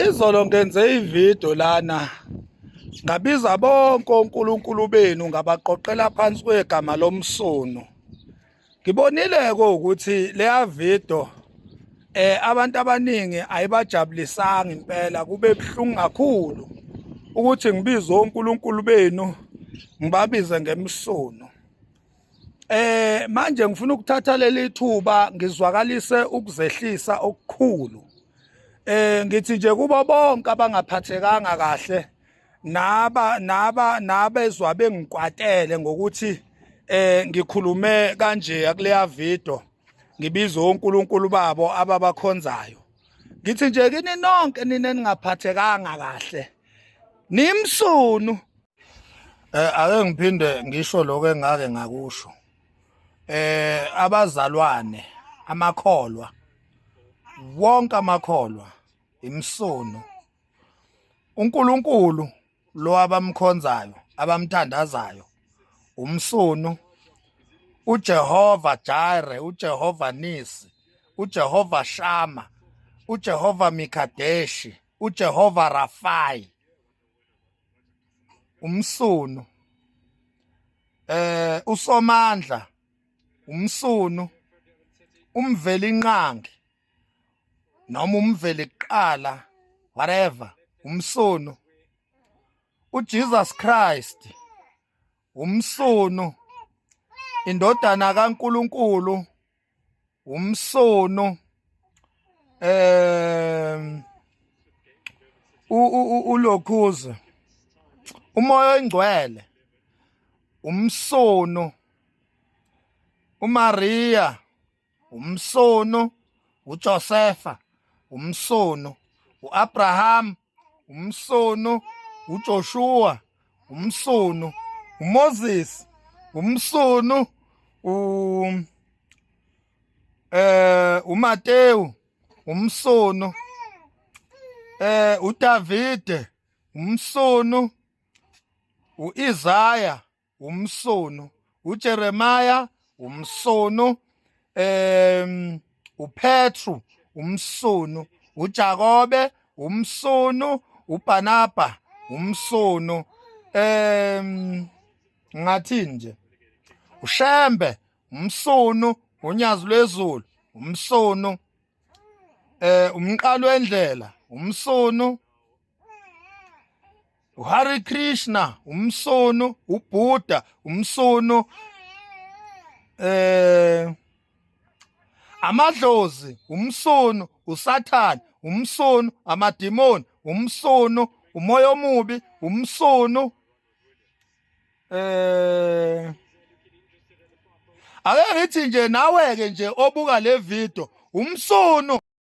Izolo ngenze ivideo lana ngabiza bonke onkulunkulu benu ngabaqoqela phansi kwegama lomsunu. Ngibonile ke ukuthi leya video abantu abaningi ayibajabulisanga impela, kube buhlungu kakhulu ukuthi ngibize onkulunkulu benu ngibabize ngemsunu. Manje ngifuna ukuthatha leli thuba ngizwakalise ukuzehlisa okukhulu. Ngithi nje kubo bonke abangaphathekanga kahle naba naba nabezwa bengikwatele ngokuthi ngikhulume kanje kuleya video ngibiza onkulunkulu babo ababakhonzayo. Ngithi nje kini nonke nina ningaphathekanga kahle, nimsunu. Ake ngiphinde ngisho lokho engake ngakusho. Abazalwane amakholwa, wonke amakholwa imsunu. uNkulunkulu lo abamkhonzayo abamthandazayo umsunu, uJehova Jireh, uJehova Nisi, uJehova Shama, uJehova Mikadeshi, uJehova Rafai, umsunu. uSomandla umsunu, uMvelinqangi noma umveli kuqala, whatever, umsunu. uJesus Christ umsunu, indodana kaNkuluNkulu umsunu. Ulokhuze umoya oyingcwele umsunu, uMaria umsunu, uJosepha umsunu, uAbraham umsunu, uJoshua umsunu, uMoses umsunu, u uMateyu umsunu, uDavide umsunu, uIsaya umsunu, uJeremiah umsunu, uPetru umsunu, uJakobe umsunu, uBarnaba umsunu, ngathini nje, uShembe umsunu, unyazi lwezulu umsunu, umqalo wendlela umsunu, uHare Krishna umsunu, uBuddha umsunu, amadlozi umsunu, uSathane umsunu, amadimoni umsunu, umoya omubi umsunu. Ake ngithi nje nawe ke nje obuka le video umsunu.